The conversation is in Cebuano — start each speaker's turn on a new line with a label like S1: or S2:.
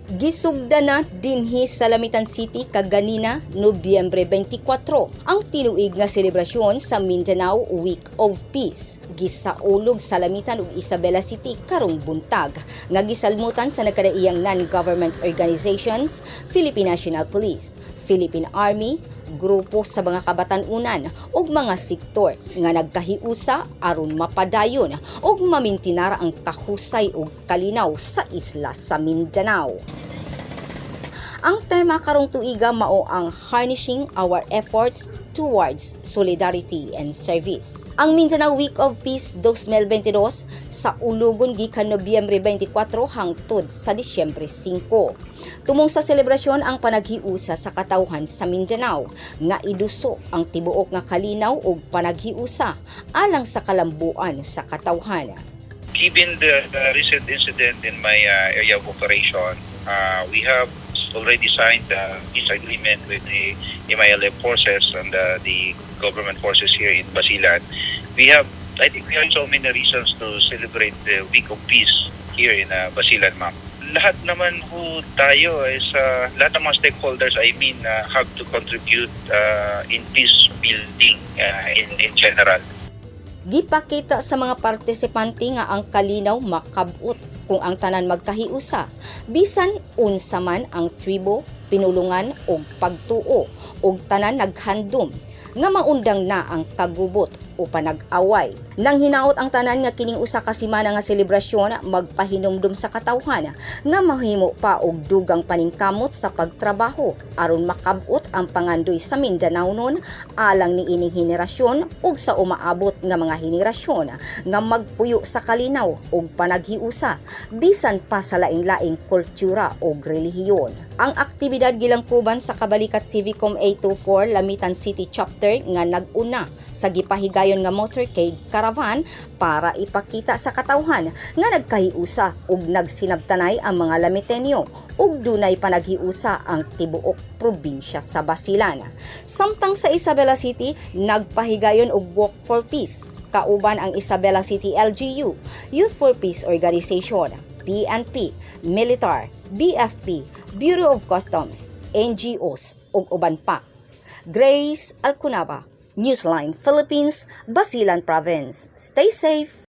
S1: Gisugda na dinhi sa Lamitan City kaganina, Nobyembre 24, ang tinuig nga selebrasyon sa Mindanao Week of Peace. Gisaulog sa Lamitan ug Isabela City karong buntag nga gisalmutan sa nagkadaiyang non-government organizations, Philippine National Police, Philippine Army, grupo sa mga kabatan-unan ug mga sektor nga nagkahiusa aron mapadayon ug mamintinar ang kahusay ug kalinaw sa isla sa Mindanao. Ang tema karong tuiga mao ang "Harnessing Our Efforts Towards Solidarity and Service." Ang Mindanao Week of Peace 2022 sa ulugon gikan Nobyembre 24 hangtod sa Disyembre 5. Tumong sa selebrasyon ang panaghiusa sa katawhan sa Mindanao nga iduso ang tibuok nga kalinaw ug panaghiusa alang sa kalambuan sa katawhan.
S2: Given the recent incident in my area of operation, we have already signed the peace agreement with the MILF forces and the government forces here in Basilan. I think we have so many reasons to celebrate the Week of Peace here in Basilan, ma'am. Lahat naman ho tayo is, lahat ng mga stakeholders, I mean, have to contribute in peace building in general.
S1: Gipakita sa mga partisipante nga ang kalinaw makabot kung ang tanan magkahiusa, bisan unsa man ang tribo, pinulungan o pagtuo, ug tanan naghandom nga maundang na ang kagubot o panag-away. Nang hinaot ang tanan nga kining usa ka semana nga selebrasyon magpahinumdum sa katawhan nga mahimo pa og dugang paningkamot sa pagtrabaho aron makabot ang pangandoy sa Mindanao nun alang ni ining henerasyon ug sa umaabot nga mga henerasyon nga magpuyo sa kalinaw ug panaghiusa bisan pa sa laing-laing kultura ug relihiyon. Ang aktibidad gilangkuban sa Kabalikat Civicom 824 Lamitan City Chapter nga nag-una sa gipahigayon nga motorcade caravan para ipakita sa katawhan nga nagkahiusa ug nagsinabtanay ang mga Lamitenyo ug dunay panaghiusa ang tibuok probinsya sa Basilan. Samtang sa Isabela City, nagpahigayon og Walk for Peace kauban ang Isabela City LGU, Youth for Peace Organization, PNP, Militar, BFP, Bureau of Customs, NGOs ug uban pa. Grace Alcunaba, Newsline Philippines, Basilan Province. Stay safe.